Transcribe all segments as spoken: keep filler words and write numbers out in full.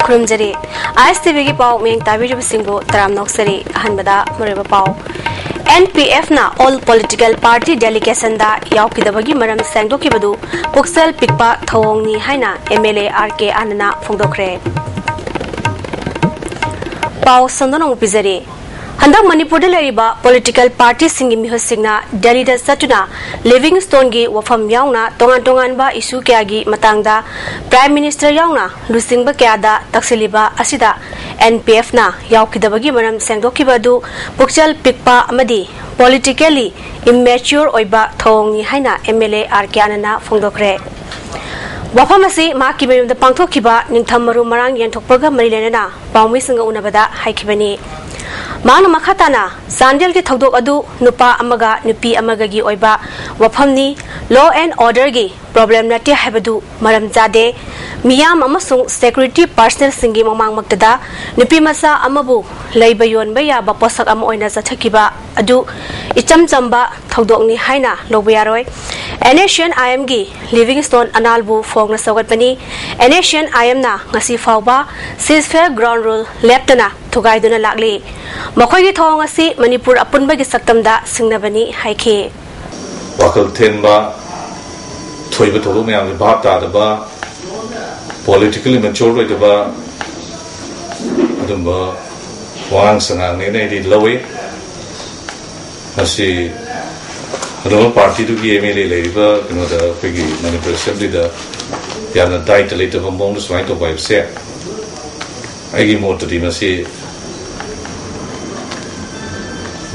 ꯈꯨꯔꯨꯝꯖꯔꯤ꯫ ꯑꯥꯏ ꯑꯦꯁ T ꯚꯤꯒꯤ ꯄꯥꯎ ꯃꯤꯠꯌꯦꯡ ꯇꯥꯕꯤꯔꯤꯕꯁꯤꯡꯕꯨ ꯇꯔꯥꯝꯅ ꯑꯣꯛꯆꯔꯤ꯫ ꯑꯍꯥꯟꯕꯗ ꯃꯔꯨꯑꯣꯏꯕ ꯄꯥꯎ꯫ ꯑꯦꯟ ꯄꯤ ꯑꯦꯐꯅ all political party delegationꯗ ꯌꯥꯎꯈꯤꯗꯕꯒꯤ ꯃꯔꯝ ꯁꯦꯡꯗꯣꯛꯈꯤꯕꯗꯨ ꯄꯨꯛꯆꯦꯜ ꯄꯤꯛꯄ ꯊꯧꯑꯣꯡꯅꯤ ꯍꯥꯏꯅ M L A R K ꯑꯥꯅꯟꯗꯅ ꯐꯣꯡꯗꯣꯛꯈ꯭ꯔꯦ꯫ ꯄꯥꯎ ꯁꯟꯗꯣꯛꯅ ꯑꯃꯨꯛ ꯄꯤꯖꯔꯤ꯫ ꯍꯟꯗꯛ ꯃꯅꯤꯄꯨꯔꯗ ꯂꯩꯔꯤꯕ political partyꯁꯤꯡꯒꯤ ꯃꯤꯍꯨꯠꯁꯤꯡꯅ ꯗꯦꯜꯂꯤꯗ ꯆꯠꯇꯨꯅ ꯂꯤꯚꯤꯡꯁ꯭ꯇꯣꯟꯒꯤ ꯋꯥꯐꯝ ꯌꯥꯎꯅ ꯇꯣꯉꯥꯟ ꯇꯣꯉꯥꯟꯕ issue ꯀꯌꯥꯒꯤ ꯃꯇꯥꯡꯗ Prime Minister ꯌꯥꯎꯅ ꯂꯨꯆꯤꯡꯕ ꯀꯌꯥꯗ ꯇꯛꯁꯤꯜꯂꯤꯕ ꯑꯁꯤꯗ ꯑꯦꯟ ꯄꯤ ꯑꯦꯐꯅ ꯌꯥꯎꯈꯤꯗꯕꯒꯤ ꯃꯔꯝ ꯁꯦꯡꯗꯣꯛꯈꯤꯕ ꯑꯗꯨ ꯄꯨꯛꯆꯦꯜ ꯄꯤꯛꯄ ꯑꯃꯗꯤ politically immature ꯑꯣꯏꯕ ꯊꯧꯑꯣꯡꯅꯤ ꯍꯥꯏꯅ M L A R K ꯑꯥꯅꯟꯗꯅ ꯐꯣꯡꯗꯣꯛꯈ꯭ꯔꯦ꯫ ꯋꯥꯐꯝ ꯑꯁꯤ ꯃꯍꯥꯛꯀꯤ ꯃꯌꯨꯝꯗ ꯄꯥꯡꯊꯣꯛꯈꯤꯕ ꯅꯤꯡꯊꯝ ꯃꯔꯨ ꯃꯔꯥꯡ ꯌꯦꯟꯊꯣꯛꯄꯒ ꯃꯔꯤ ꯂꯩꯅꯅ ꯄꯥꯎꯃꯤꯁꯤꯡꯒ ꯎꯅꯕꯗ ꯍꯥꯏꯈꯤꯕꯅꯤ꯫ ꯃꯍꯥꯛꯅ ꯃꯈꯥ ꯇꯥꯅ ꯆꯥꯟꯗꯦꯜꯒꯤ ꯊꯧꯗꯣꯛ ꯑꯗꯨ ꯅꯨꯄꯥ ꯑꯃꯒ ꯅꯨꯄꯤ ꯑꯃꯒꯒꯤ ꯑꯣꯏꯕ ꯋꯥꯐꯝꯅꯤ, law and orderꯒꯤ problem ꯅꯠꯇꯦ ꯍꯥꯏꯕꯗꯨ ꯃꯔꯝ ꯆꯥꯗꯦ꯫ ꯃꯤꯌꯥꯝ ꯑꯃꯁꯨꯡ security personnelꯁꯤꯡꯒꯤ ꯃꯃꯥꯡꯃꯛꯇꯗ ꯅꯨꯄꯤ ꯃꯆꯥ ꯑꯃꯕꯨ ꯂꯩꯕ ꯌꯣꯟꯕ ꯌꯥꯕ ꯄꯣꯠꯁꯛ ꯑꯃ ꯑꯣꯏꯅ ꯆꯠꯊꯈꯤꯕ ꯑꯗꯨ ꯏꯆꯝ ꯆꯝꯕ ꯊꯧꯗꯣꯛꯅꯤ ꯍꯥꯏꯅ ꯂꯧꯕ ꯌꯥꯔꯣꯏ꯫ ꯑꯦꯟ ꯑꯦꯁ ꯁꯤ ꯑꯦꯟ ꯑꯥꯏ ꯑꯦꯝꯒꯤ Livingstone ꯑꯅꯥꯜꯕꯨ ꯐꯣꯡꯅ ꯁꯧꯒꯠꯄꯅꯤ꯫ And S C and ꯑꯥꯏ ꯑꯦꯝꯅ ꯉꯁꯤ ꯐꯥꯎꯕ ceasefire ground rule ꯂꯦꯞꯇꯅ ꯊꯨꯒꯥꯏꯗꯨꯅ ꯂꯥꯛꯂꯤ꯫ ꯃꯈꯣꯏꯒꯤ ꯊꯧꯑꯣꯡ ꯑꯁꯤ ꯃꯅꯤꯄꯨꯔ ꯑꯄꯨꯟꯕꯒꯤ ꯁꯛꯇꯝꯗ ꯁꯤꯡꯅꯕꯅꯤ ꯍꯥꯏꯈꯤ꯫ ꯋꯥꯈꯜ ꯊꯦꯟꯕ, ꯊꯣꯏꯕ ꯊꯧꯗꯣꯛ ꯃꯌꯥꯝꯁꯦ ꯚꯥꯞ ꯇꯥꯗꯕ, politically mature ꯑꯣꯏꯗꯕ ꯑꯗꯨꯝꯕ ꯋꯥꯉꯥꯡ ꯁꯉꯥꯡꯅꯦꯅ ꯑꯩꯗꯤ ꯂꯧꯏ꯫ ꯃꯁꯤ ꯑꯗꯨꯒ partyꯗꯨꯒꯤ ꯑꯦꯝ ꯑꯦꯜ ꯑꯦ ꯂꯩꯔꯤꯕ ꯀꯩꯅꯣꯗ, ꯑꯩꯈꯣꯏꯒꯤ ꯃꯅꯤꯄꯨꯔ ꯑꯦꯁꯦꯝꯕ꯭ꯂꯤꯗ ꯌꯥꯝꯅ ꯗꯥꯏꯇ ꯂꯩꯇꯕ ꯃꯑꯣꯡꯗ ꯁꯨꯃꯥꯏꯅ ꯇꯧꯕ ꯍꯥꯏꯕꯁꯦ, ꯑꯩꯒꯤ ꯃꯣꯠꯇꯗꯤ ꯃꯁꯤ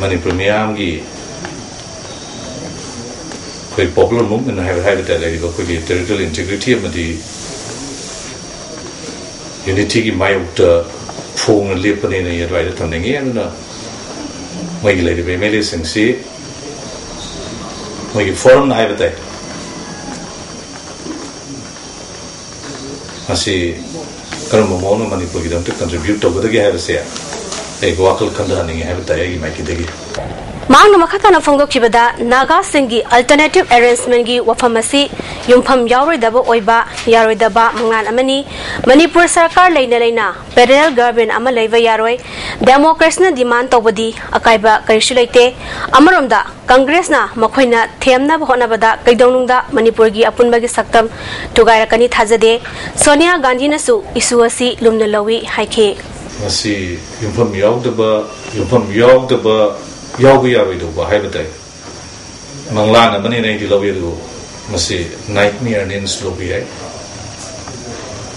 ꯃꯅꯤꯄꯨꯔ ꯃꯤꯌꯥꯝꯒꯤ ꯑꯩꯈꯣꯏ popular movement ꯍꯥꯏꯕ, ꯍꯥꯏꯕ ꯇꯥꯔꯦ, ꯂꯩꯔꯤꯕ ꯑꯩꯈꯣꯏꯒꯤ territorial integrity ꯑꯃꯗꯤ unityꯒꯤ ꯃꯥꯌꯣꯛꯇ ꯐꯣꯡꯅ ꯂꯦꯞꯄꯅꯦꯅ ꯑꯩ ꯑꯗꯨꯋꯥꯏꯗ ꯊꯝꯅꯤꯡꯉꯤ꯫ ꯑꯗꯨꯅ ꯃꯣꯏꯒꯤ ꯂꯩꯔꯤꯕ ꯑꯦꯝ ꯑꯦꯜ ꯑꯦꯁꯤꯡꯁꯤ ꯃꯣꯏꯒꯤ forumꯅ ꯍꯥꯏꯕ ꯇꯥꯏ, ꯃꯁꯤ ꯀꯔꯝꯕ ꯃꯑꯣꯡꯗ ꯃꯅꯤꯄꯨꯔꯒꯤꯗꯃꯛꯇ contribute ꯇꯧꯒꯗꯒꯦ ꯍꯥꯏꯕꯁꯦ ꯑꯩ ꯋꯥꯈꯜ ꯈꯟꯊꯍꯟꯅꯤꯡꯉꯤ ꯍꯥꯏꯕ ꯇꯥꯏ ꯑꯩꯒꯤ ꯃꯥꯏꯀꯩꯗꯒꯤ꯫ ꯃꯍꯥꯛꯅ ꯃꯈꯥ ꯇꯥꯅ ꯐꯣꯡꯗꯣꯛꯈꯤꯕꯗ, ꯅꯥꯒꯥꯁꯤꯡꯒꯤ alternative arrangementꯀꯤ ꯋꯥꯐꯝ ꯑꯁꯤ ꯌꯨꯝꯐꯝ ꯌꯥꯎꯔꯣꯏꯗꯕ ꯑꯣꯏꯕ ꯌꯥꯔꯣꯏꯗꯕ ꯃꯉꯥꯜ ꯑꯃꯅꯤ꯫ ꯃꯅꯤꯄꯨꯔ ꯁꯔꯀꯥꯔ ꯂꯩꯅ ꯂꯩꯅ parallel government ꯑꯃ ꯂꯩꯕ ꯌꯥꯔꯣꯏ꯫ Democratsꯅ demand ꯇꯧꯕꯗꯤ ꯑꯀꯥꯏꯕ ꯀꯔꯤꯁꯨ ꯂꯩꯇꯦ꯫ ꯑꯃꯔꯣꯝꯗ, ꯀꯪꯒ꯭ꯔꯦꯁꯅ ꯃꯈꯣꯏꯅ ꯊꯦꯝꯅꯕ ꯍꯣꯠꯅꯕꯗ ꯀꯩꯗꯧꯅꯨꯡꯗ ꯃꯅꯤꯄꯨꯔꯒꯤ ꯑꯄꯨꯟꯕꯒꯤ ꯁꯛꯇꯝ ꯊꯨꯒꯥꯏꯔꯛꯀꯅꯤ ꯊꯥꯖꯗꯦ꯫ ꯁꯣꯅꯤꯌꯥ ꯒꯥꯟꯙꯤꯅꯁꯨ issue ꯑꯁꯤ ꯂꯨꯝꯅ ꯂꯧꯏ ꯍꯥꯏꯈꯤ꯫ ꯃꯁꯤ ꯌꯨꯝꯐꯝ ꯌꯥꯎꯗꯕ, ꯌꯨꯝꯐꯝ ꯌꯥꯎꯗꯕ, ꯌꯥꯎꯕ ꯌꯥꯔꯣꯏꯗꯧꯕ ꯍꯥꯏꯕ ꯇꯥꯏ꯫ ꯃꯪꯂꯥꯟ ꯑꯃꯅꯤꯅ ꯑꯩꯗꯤ ꯂꯧꯏ, ꯑꯗꯨꯕꯨ ꯃꯁꯤ nightmareꯅꯦꯅꯁꯨ ꯂꯧꯕ ꯌꯥꯏ꯫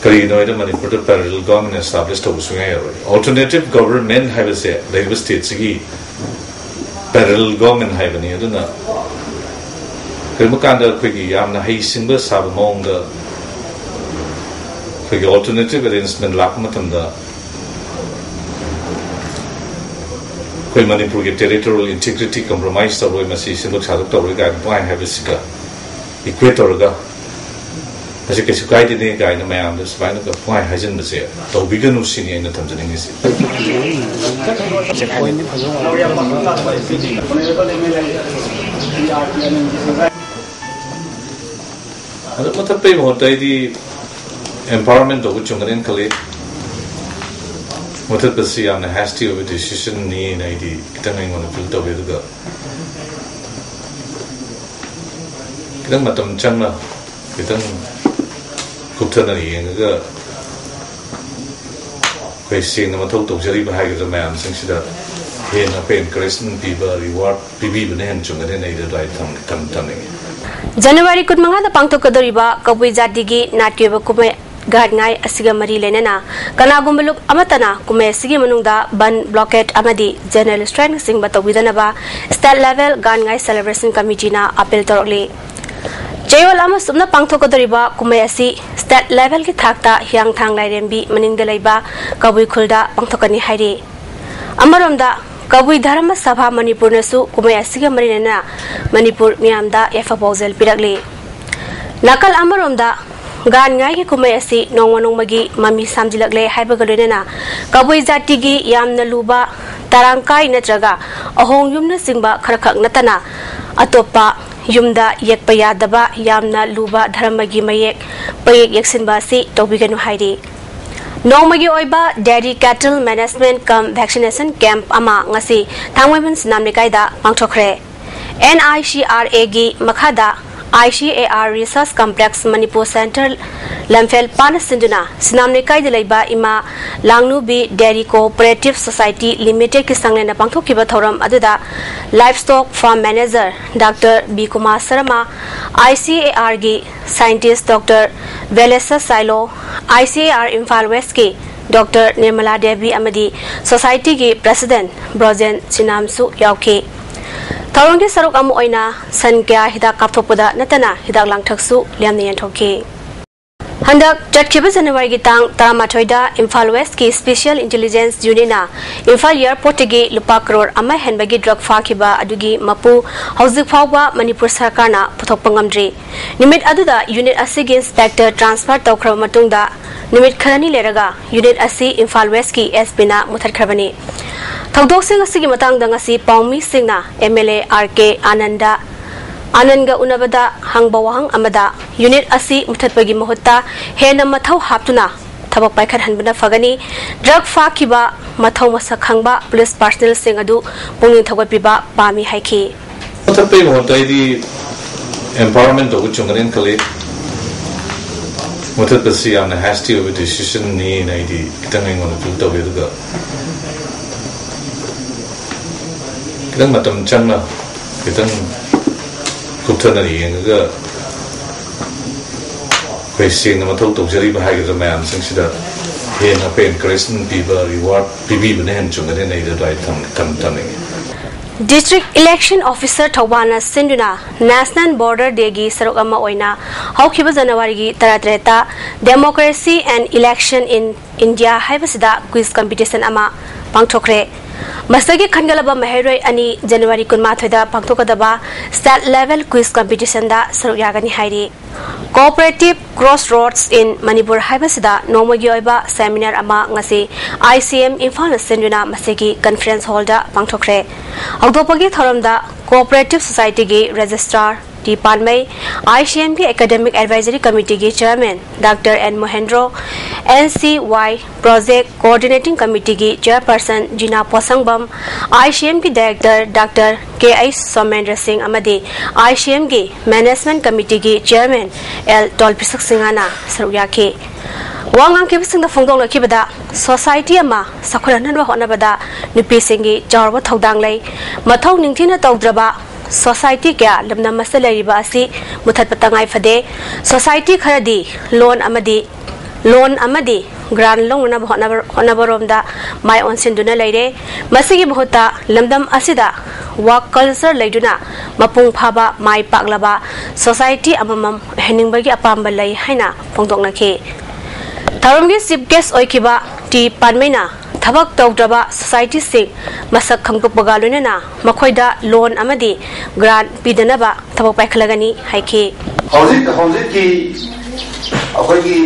ꯀꯔꯤꯒꯤꯅꯣ ꯍꯥꯏꯗ, ꯃꯅꯤꯄꯨꯔꯗ parallel government establish ꯇꯧꯕ ꯁꯨꯡꯌꯥ ꯌꯥꯔꯣꯏ꯫ Alternative government ꯍꯥꯏꯕꯁꯦ ꯂꯩꯔꯤꯕ stateꯁꯤꯒꯤ parallel government ꯍꯥꯏꯕꯅꯤ꯫ ꯑꯗꯨꯅ ꯀꯔꯤꯒꯨꯝꯕ ꯀꯥꯟꯗ ꯑꯩꯈꯣꯏꯒꯤ ꯌꯥꯝꯅ ꯍꯩꯁꯤꯡꯕ ꯁꯥꯕ ꯃꯑꯣꯡꯗ ꯑꯩꯈꯣꯏꯒꯤ alternative arrangement ꯂꯥꯛꯄ ꯃꯇꯝꯗ ꯑꯩꯈꯣꯏ ꯃꯅꯤꯄꯨꯔꯒꯤ territorial integrity compromise ꯇꯧꯔꯣꯏ, ꯃꯁꯤ ꯁꯦꯝꯗꯣꯛ ꯁꯥꯗꯣꯛ ꯇꯧꯔꯣꯏ ꯀꯥꯏꯅ ꯄꯨꯡꯍꯥꯏ ꯍꯥꯏꯕꯁꯤꯒ equate ꯇꯧꯔꯒ ꯃꯁꯤ ꯀꯩꯁꯨ ꯀꯥꯏꯗꯦꯅꯦ ꯀꯥꯏꯅ ꯃꯌꯥꯝꯗ ꯁꯨꯃꯥꯏꯅ ꯄꯨꯡꯍꯥꯏ ꯍꯥꯏꯖꯤꯟꯕꯁꯦ ꯇꯧꯕꯤꯒꯅꯨ ꯁꯤꯅꯤ ꯑꯩꯅ ꯊꯝꯖꯅꯤꯡꯉꯤꯁꯦ꯫ ꯑꯗꯨ ꯃꯨꯊꯠꯄꯩ ꯃꯍꯨꯠꯇ ꯑꯩꯗꯤ empowerment ꯇꯧꯕ ꯆꯨꯝꯒꯅꯦꯅ ꯈꯜꯂꯤ꯫ ꯃꯨꯊꯠꯄꯁꯤ ꯌꯥꯝꯅ hasty ꯑꯣꯏꯕ decisionꯅꯤꯅ ꯑꯩꯗꯤ ꯈꯤꯇꯪ ꯑꯩꯉꯣꯟꯗ feel ꯇꯧꯋꯤ꯫ ꯑꯗꯨꯒ ꯈꯤꯇꯪ ꯃꯇꯝ ꯆꯪꯅ, ꯈꯤꯇꯪ ꯀꯨꯞꯊꯅ ꯌꯦꯡꯉꯒ ꯑꯩꯈꯣꯏ ꯁꯦꯡꯅ ꯃꯊꯧ ꯇꯧꯖꯔꯤꯕ ꯍꯥꯏꯒꯗ꯭ꯔꯥ ꯃꯌꯥꯝꯁꯤꯡꯁꯤꯗ ꯍꯦꯟꯅ ꯑꯩꯈꯣꯏ encouragement ꯄꯤꯕ, reward ꯄꯤꯕꯤꯕꯅ ꯍꯦꯟꯅ ꯆꯨꯝꯒꯅꯤꯅ ꯑꯩꯗꯤ ꯑꯗꯨꯃꯥꯏꯅ ꯊꯝ-, ꯊꯝ-, ꯊꯝꯅꯤꯡꯉꯤ꯫ January ꯀꯨꯟꯃꯉꯥꯗ ꯄꯥꯡꯊꯣꯛꯀꯗꯧꯔꯤꯕ ꯀꯕꯨꯏ ꯖꯥꯇꯤꯒꯤ ꯅꯥꯠꯀꯤ ꯑꯣꯏꯕ ꯀꯨꯝꯍꯩ ꯒꯥꯟꯉꯥꯏ ꯑꯁꯤꯒ ꯃꯔꯤ ꯂꯩꯅꯅ ꯀꯅꯥꯒꯨꯝꯕ ꯂꯨꯞ ꯑꯃꯠꯇꯅ ꯀꯨꯝꯍꯩ ꯑꯁꯤꯒꯤ ꯃꯅꯨꯡꯗ ꯕꯟ, blockade ꯑꯃꯗꯤ general strikeꯅꯆꯤꯡꯕ ꯇꯧꯕꯤꯗꯅꯕ state level ꯒꯥꯟꯉꯥꯏ celebration committeeꯅ appeal ꯇꯧꯔꯛꯂꯤ꯫ ꯆꯌꯣꯜ ꯑꯃ ꯁꯨꯞꯅ ꯄꯥꯡꯊꯣꯛꯀꯗꯧꯔꯤꯕ ꯀꯨꯝꯍꯩ ꯑꯁꯤ state levelꯒꯤ ꯊꯥꯛꯇ ꯍꯤꯌꯥꯡꯊꯥꯡ ꯂꯥꯏꯔꯦꯝꯕꯤ ꯃꯅꯤꯡꯗ ꯂꯩꯕ ꯀꯕꯨꯏ ꯈꯨꯜꯗ ꯄꯥꯡꯊꯣꯛꯀꯅꯤ ꯍꯥꯏꯔꯤ꯫ ꯑꯃꯔꯣꯝꯗ, ꯀꯕꯨꯏ ꯙꯔꯃ ꯁꯚꯥ ꯃꯅꯤꯄꯨꯔꯅꯁꯨ ꯀꯨꯝꯍꯩ ꯑꯁꯤꯒ ꯃꯔꯤ ꯂꯩꯅꯅ ꯃꯅꯤꯄꯨꯔ ꯃꯤꯌꯥꯝꯗ ꯌꯥꯏꯐ ꯄꯥꯎꯖꯦꯜ ꯄꯤꯔꯛꯂꯤ꯫ ꯅꯥꯀꯜ ꯑꯃꯔꯣꯝꯗ, ꯒꯥꯟꯉꯥꯏꯒꯤ ꯀꯨꯝꯍꯩ ꯑꯁꯤ ꯅꯣꯡꯃ ꯅꯣꯡꯃꯒꯤ ꯃꯃꯤ ꯁꯥꯝꯖꯤꯜꯂꯛꯂꯦ ꯍꯥꯏꯕꯒ ꯂꯣꯏꯅꯅ ꯀꯕꯨꯏ ꯖꯥꯇꯤꯒꯤ ꯌꯥꯝꯅ ꯂꯨꯕ ꯇꯔꯥꯡꯀꯥꯏ ꯅꯠꯇ꯭ꯔꯒ ꯑꯍꯣꯡ ꯌꯨꯝꯅꯆꯤꯡꯕ ꯈꯔꯈꯛ ꯅꯠꯇꯅ ꯑꯇꯣꯞꯄ ꯌꯨꯝꯗ ꯌꯦꯛꯄ ꯌꯥꯗꯕ ꯌꯥꯝꯅ ꯂꯨꯕ ꯙꯔꯃꯒꯤ ꯃꯌꯦꯛ ꯄꯌꯦꯛ ꯌꯦꯛꯁꯤꯟꯕ ꯑꯁꯤ ꯇꯧꯕꯤꯒꯅꯨ ꯍꯥꯏꯔꯤ꯫ ꯅꯣꯡꯃꯒꯤ ꯑꯣꯏꯕ Dairy Cattle Management cum Vaccination Camp ꯑꯃ ꯉꯁꯤ ꯊꯥꯡꯃꯩꯕꯟ ꯁꯤꯅꯥꯝ ꯂꯩꯀꯥꯏꯗ ꯄꯥꯡꯊꯣꯛꯈ꯭ꯔꯦ꯫ NICRAꯒꯤ ꯃꯈꯥꯗ ICAR Research Complex Manipur Center ꯂꯝꯐꯦꯜ ꯄꯥꯠꯅ ꯁꯤꯟꯗꯨꯅ ꯁꯤꯅꯥꯝ ꯂꯩꯀꯥꯏꯗ ꯂꯩꯕ ꯏꯃꯥ ꯂꯥꯡꯅꯨꯕꯤ Dairy Cooperative Society Limitedꯀꯤ ꯁꯪꯂꯦꯟꯅ ꯄꯥꯡꯊꯣꯛꯈꯤꯕ ꯊꯧꯔꯝ ꯑꯗꯨꯗ Livestock Farm Manager Dr. B. Kumar Sarma, ICARꯒꯤ Scientist Dr. Velesa Sailo, ICAR Imphal Westꯀꯤ Dr. Nirmala Devi ꯑꯃꯗꯤ Societyꯒꯤ President ꯕ꯭ꯔꯣꯖꯦꯟ ꯆꯤꯅꯥꯝꯁꯨ ꯌꯥꯎꯈꯤ꯫ ꯊꯧꯔꯝꯒꯤ ꯁꯔꯨꯛ ꯑꯃ ꯑꯣꯏꯅ ꯁꯟ ꯀꯌꯥ ꯍꯤꯗꯥꯛ ꯀꯥꯞꯊꯣꯛꯄꯗ ꯅꯠꯇꯅ ꯍꯤꯗꯥꯛ ꯂꯥꯡꯊꯛꯁꯨ ꯂꯦꯝꯅ ꯌꯦꯟꯊꯣꯛꯈꯤ꯫ ꯍꯟꯗꯛ ꯆꯠꯈꯤꯕ ꯖꯅꯋꯥꯔꯤꯒꯤ ꯇꯥꯡ ꯇꯔꯥꯃꯥꯊꯣꯏꯗ ꯏꯝꯐꯥꯜ ꯋꯦꯁꯀꯤ Special Intelligence Unitꯅ ꯏꯝꯐꯥꯜ Airportꯇꯒꯤ ꯂꯨꯄꯥ ꯀꯔꯣꯔ ꯑꯃ ꯍꯦꯟꯕꯒꯤ drug ꯐꯥꯈꯤꯕ ꯑꯗꯨꯒꯤ ꯃꯄꯨ ꯍꯧꯖꯤꯛ ꯐꯥꯎꯕ ꯃꯅꯤꯄꯨꯔ ꯁꯔꯀꯥꯔꯅ ꯄꯨꯊꯣꯛꯄ ꯉꯝꯗ꯭ꯔꯤ꯫ ꯅꯨꯃꯤꯠ ꯑꯗꯨꯗ unit ꯑꯁꯤꯒꯤ inspector transfer ꯇꯧꯈ꯭ꯔꯕ ꯃꯇꯨꯡꯗ ꯅꯨꯃꯤꯠ ꯈꯔꯅꯤ ꯂꯩꯔꯒ unit ꯑꯁꯤ ꯏꯝꯐꯥꯜ ꯋꯦꯁꯀꯤ SPꯅ ꯃꯨꯊꯠꯈ꯭ꯔꯕꯅꯤ꯫ ꯊꯧꯗꯣꯛꯁꯤꯡ ꯑꯁꯤꯒꯤ ꯃꯇꯥꯡꯗ ꯉꯁꯤ ꯄꯥꯎꯃꯤꯁꯤꯡꯅ MLA RK ꯑꯥꯅꯟꯗ ꯑꯥꯅꯟꯗꯒ ꯎꯅꯕꯗ ꯍꯪꯕ ꯋꯥꯍꯪ ꯑꯃꯗ unit ꯑꯁꯤ ꯃꯨꯊꯠꯄꯒꯤ ꯃꯍꯨꯠꯇ ꯍꯦꯟꯅ ꯃꯊꯧ ꯍꯥꯞꯇꯨꯅ ꯊꯕꯛ ꯄꯥꯏꯈꯠꯍꯟꯕꯅ ꯐꯒꯅꯤ꯫ Drug ꯐꯥꯈꯤꯕ ꯃꯊꯧ ꯃꯁꯛ ꯈꯪꯕ police personnelꯁꯤꯡ ꯑꯗꯨ ꯄꯨꯛꯅꯤꯡ ꯊꯧꯒꯠꯄꯤꯕ ꯄꯥꯝꯃꯤ ꯍꯥꯏꯈꯤ꯫ ꯃꯨꯊꯠꯄꯒꯤ ꯃꯍꯨꯠꯇ ꯑꯩꯗꯤ empowerment ꯇꯧꯕ ꯆꯨꯝꯒꯅꯤꯅ ꯈꯜꯂꯤ꯫ ꯃꯨꯊꯠꯄꯁꯤ ꯌꯥꯝꯅ hasty ꯑꯣꯏꯕ decisionꯅꯤꯅ ꯑꯩꯗꯤ ꯈꯤꯇꯪ ꯑꯩꯉꯣꯟꯗ feel ꯇꯧꯋꯤ꯫ ꯑꯗꯨꯒ ꯈꯤꯇꯪ ꯃꯇꯝ ꯆꯪꯅ, ꯈꯤꯇꯪ ꯀꯨꯞꯊꯅ ꯌꯦꯡꯉꯒ ꯑꯩꯈꯣꯏ ꯁꯦꯡꯅ ꯃꯊꯧ ꯇꯧꯖꯔꯤꯕ ꯍꯥꯏꯒꯗ꯭ꯔꯥ ꯃꯌꯥꯝꯁꯤꯡꯁꯤꯗ ꯍꯦꯟꯅ ꯑꯩꯈꯣꯏ encouragement ꯄꯤꯕ, reward ꯄꯤꯕꯤꯕꯅ ꯍꯦꯟꯅ ꯆꯨꯝꯒꯅꯤꯅ ꯑꯩꯗꯤ ꯑꯗꯨꯃꯥꯏꯅ ꯊꯝ-, ꯊꯝ-, ꯊꯝꯅꯤꯡꯉꯤ꯫ District Election Officer ꯊꯧꯕꯥꯜꯅ ꯁꯤꯟꯗꯨꯅ National Border Dayꯒꯤ ꯁꯔꯨꯛ ꯑꯃ ꯑꯣꯏꯅ ꯍꯧꯈꯤꯕ ꯖꯅꯋꯥꯔꯤꯒꯤ ꯇꯔꯥꯇꯔꯦꯠꯇ Democracy and Election in India ꯍꯥꯏꯕꯁꯤꯗ quiz competition ꯑꯃ ꯄꯥꯡꯊꯣꯛꯈ꯭ꯔꯦ꯫ ꯃꯁꯤꯗꯒꯤ ꯈꯟꯒꯠꯂꯕ ꯃꯍꯩꯔꯣꯏ ꯑꯅꯤ ꯖꯅꯋꯥꯔꯤ ꯀꯨꯟꯃꯥꯊꯣꯏꯗ ꯄꯥꯡꯊꯣꯛꯀꯗꯕ state level quiz competitionꯗ ꯁꯔꯨꯛ ꯌꯥꯒꯅꯤ ꯍꯥꯏꯔꯤ꯫ Cooperative Crossroads in Manipur ꯍꯥꯏꯕꯁꯤꯗ ꯅꯣꯡꯃꯒꯤ ꯑꯣꯏꯕ seminar ꯑꯃ ꯉꯁꯤ I C M ꯏꯝꯐꯥꯜꯅ ꯁꯤꯟꯗꯨꯅ ꯃꯁꯤꯒꯤ conference hallꯗ ꯄꯥꯡꯊꯣꯛꯈ꯭ꯔꯦ꯫ ꯍꯧꯗꯣꯛꯄꯒꯤ ꯊꯧꯔꯝꯗ Cooperative Societyꯒꯤ Registrar T Panmei, I C Mꯒꯤ Academic Advisory Committeeꯒꯤ Chairman Doctor N Mohendro, N C Y Project Coordinating Committeeꯒꯤ Chairperson Jina Poshangbam, I C Mꯒꯤ Director Doctor K H Somendra ꯁꯤꯡ ꯑꯃꯗꯤ I C Mꯒꯤ Management Committeeꯒꯤ Chairman L ꯇꯣꯜꯄꯤꯁꯛ ꯁꯤꯡꯍꯅ ꯁꯔꯨꯛ ꯌꯥꯈꯤ꯫ ꯋꯥ ꯉꯥꯡꯈꯤꯕꯁꯤꯡꯗ ꯐꯣꯡꯗꯣꯛꯂꯛꯈꯤꯕꯗ, society ꯑꯃ ꯆꯥꯎꯈꯠꯍꯟꯅꯕ ꯍꯣꯠꯅꯕꯗ ꯅꯨꯄꯤꯁꯤꯡꯒꯤ ꯆꯥꯎꯔꯕ ꯊꯧꯗꯥꯡ ꯂꯩ꯫ ꯃꯊꯧ ꯅꯤꯡꯊꯤꯅ ꯇꯧꯗ꯭ꯔꯕ society ꯀꯌꯥ ꯂꯝꯗꯝ ꯑꯁꯤꯗ ꯂꯩꯔꯤꯕ ꯑꯁꯤ ꯃꯨꯊꯠꯄ ꯇꯉꯥꯏ ꯐꯗꯦ꯫ Society ꯈꯔꯗꯤ loan ꯑꯃꯗꯤ loan ꯑꯃꯗꯤ grant ꯂꯧꯅꯅꯕ ꯍꯣꯠꯅꯕ-, ꯍꯣꯠꯅꯕꯔꯣꯝꯗ ꯃꯥꯏ ꯑꯣꯟꯁꯤꯟꯗꯨꯅ ꯂꯩꯔꯦ꯫ ꯃꯁꯤꯒꯤ ꯃꯍꯨꯠꯇ ꯂꯝꯗꯝ ꯑꯁꯤꯗ work culture ꯂꯩꯗꯨꯅ ꯃꯄꯨꯡ ꯐꯥꯕ, ꯃꯥꯏ ꯄꯥꯛꯂꯕ society ꯑꯃꯃꯝ ꯑꯣꯏꯍꯟꯅꯤꯡꯕꯒꯤ ꯑꯄꯥꯝꯕ ꯂꯩ ꯍꯥꯏꯅ ꯐꯣꯡꯗꯣꯛꯅꯈꯤ꯫ ꯊꯧꯔꯝꯒꯤ chief guest ꯑꯣꯏꯈꯤꯕ ꯇꯤ ꯄꯥꯟꯃꯩꯅ ꯊꯕꯛ ꯇꯧꯗ꯭ꯔꯕ societyꯁꯤꯡ ꯃꯁꯛ ꯈꯪꯗꯣꯛꯄꯒ ꯂꯣꯏꯅꯅ ꯃꯈꯣꯏꯗ loan ꯑꯃꯗꯤ grant ꯄꯤꯗꯅꯕ ꯊꯕꯛ ꯄꯥꯏꯈꯠꯂꯒꯅꯤ ꯍꯥꯏꯈꯤ꯫ ꯍꯧꯖꯤꯛ, ꯍꯧꯖꯤꯛꯀꯤ ꯑꯩꯈꯣꯏꯒꯤ,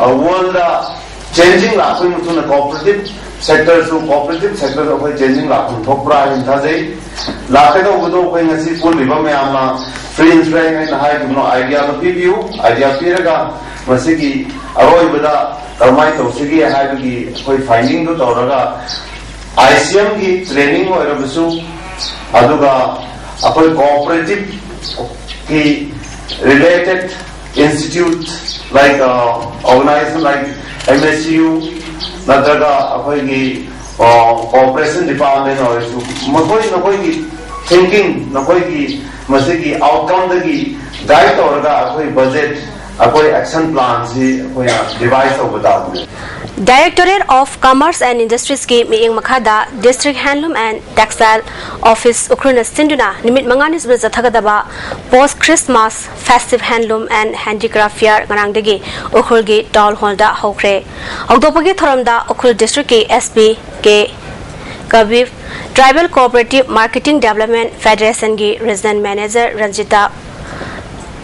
ꯑ, worldꯗ changing ꯂꯥꯛꯄꯒꯤ ꯃꯇꯨꯡ ꯏꯟꯅ cooperative sectorꯁꯨ, cooperative sectorꯁꯨ ꯑꯩꯈꯣꯏ changing ꯂꯥꯛꯐꯝ ꯊꯣꯛꯄ꯭ꯔꯥ ꯍꯥꯏꯅ ꯊꯥꯖꯩ꯫ ꯂꯥꯛꯀꯗꯧꯕꯗꯣ ꯑꯩꯈꯣꯏ ꯉꯁꯤ ꯄꯨꯜꯂꯤꯕ ꯃꯌꯥꯝꯅ free and frank ꯍꯥꯏꯅ ꯍꯥꯏꯈꯤꯕꯅꯣ, ideaꯗꯣ ꯄꯤꯕꯤꯌꯨ꯫ Idea ꯄꯤꯔꯒ ꯃꯁꯤꯒꯤ ꯑꯔꯣꯏꯕꯗ ꯀꯔꯝꯍꯥꯏꯅ ꯇꯧꯁꯤꯒꯦ ꯍꯥꯏꯕꯒꯤ ꯑꯩꯈꯣꯏ findingꯗꯨ ꯇꯧꯔꯒ I C Mꯒꯤ training ꯑꯣꯏꯔꯕꯁꯨ, ꯑꯗꯨꯒ ꯑꯩꯈꯣꯏ cooperativeꯀꯤ related institute like, uh, organization like M S C U ꯅꯠꯇ꯭ꯔꯒ ꯑꯩꯈꯣꯏꯒꯤ, uh, cooperation department ꯑꯣꯏꯔꯁꯨ, ꯃꯈꯣꯏ ꯅꯈꯣꯏꯒꯤ thinking, ꯅꯈꯣꯏꯒꯤ ꯃꯁꯤꯒꯤ outcomeꯗꯒꯤ guide ꯇꯧꯔꯒ ꯑꯩꯈꯣꯏ budget, ꯑꯩꯈꯣꯏ action planꯁꯤ ꯑꯩꯈꯣꯏꯅ devise ꯇꯧꯕ ꯇꯥꯕꯅꯤ꯫ Directorate of Commerce and Industriesꯀꯤ ꯃꯤꯠꯌꯦꯡ ꯃꯈꯥꯗ District Handloom and Textile Office ꯎꯈ꯭ꯔꯨꯜꯅ ꯁꯤꯟꯗꯨꯅ ꯅꯨꯃꯤꯠ ꯃꯉꯥꯅꯤ ꯆꯨꯞꯅ ꯆꯠꯊꯒꯗꯕ Post Christmas Festive Handloom and Handicraft Fair ꯉꯔꯥꯡꯗꯒꯤ ꯎꯈ꯭ꯔꯨꯜꯒꯤ Town Hallꯗ ꯍꯧꯈ꯭ꯔꯦ꯫ ꯍꯧꯗꯣꯛꯄꯒꯤ ꯊꯧꯔꯝꯗ Ukhrul districtꯀꯤ S P K Kabir, Tribal Cooperative Marketing Development Federationꯒꯤ Regional Manager Ranjita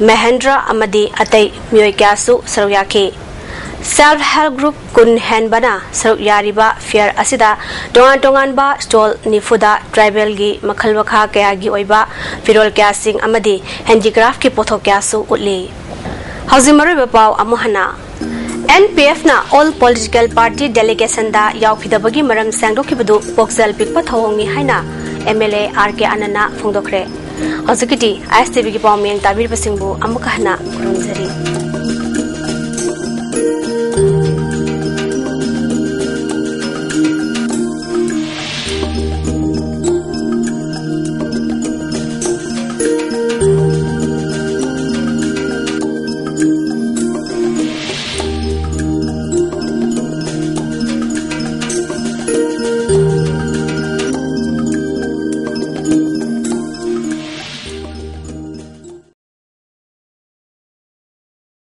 Mahendra ꯑꯃꯗꯤ ꯑꯇꯩ ꯃꯤꯑꯣꯏ ꯀꯌꯥꯁꯨ ꯁꯔꯨꯛ ꯌꯥꯈꯤ꯫ Self Help Group ꯀꯨꯟ ꯍꯦꯟꯕꯅ ꯁꯔꯨꯛ ꯌꯥꯔꯤꯕ fair ꯑꯁꯤꯗ ꯇꯣꯉꯥꯟ ꯇꯣꯉꯥꯟꯕ stall ꯅꯤꯐꯨꯗ tribalꯒꯤ ꯃꯈꯜ ꯃꯈꯥ ꯀꯌꯥꯒꯤ ꯑꯣꯏꯕ ꯐꯤꯔꯣꯜ ꯀꯌꯥꯁꯤꯡ ꯑꯃꯗꯤ handicraftꯀꯤ ꯄꯣꯠꯊꯣꯛ ꯀꯌꯥꯁꯨ ꯎꯠꯂꯤ꯫ ꯍꯧꯖꯤꯛ ꯃꯔꯨꯑꯣꯏꯕ ꯄꯥꯎ ꯑꯃꯨꯛ ꯍꯟꯅ꯫ NPFꯅ all political party delegationꯗ ꯌꯥꯎꯈꯤꯗꯕꯒꯤ ꯃꯔꯝ ꯁꯦꯡꯗꯣꯛꯈꯤꯕꯗꯨ ꯄꯨꯛꯆꯦꯜ ꯄꯤꯛꯄ ꯊꯧꯑꯣꯡꯅꯤ ꯍꯥꯏꯅ MLA RK ꯑꯥꯅꯟꯗꯅ ꯐꯣꯡꯗꯣꯛꯈ꯭ꯔꯦ꯫ ꯍꯧꯖꯤꯛꯀꯤꯗꯤ ISTVꯒꯤ ꯄꯥꯎꯃꯤ ꯇꯥꯕꯤꯔꯤꯕꯁꯤꯡꯕꯨ ꯑꯃꯨꯛ ꯍꯟꯅ ꯈꯨꯔꯨꯝꯖꯔꯤ꯫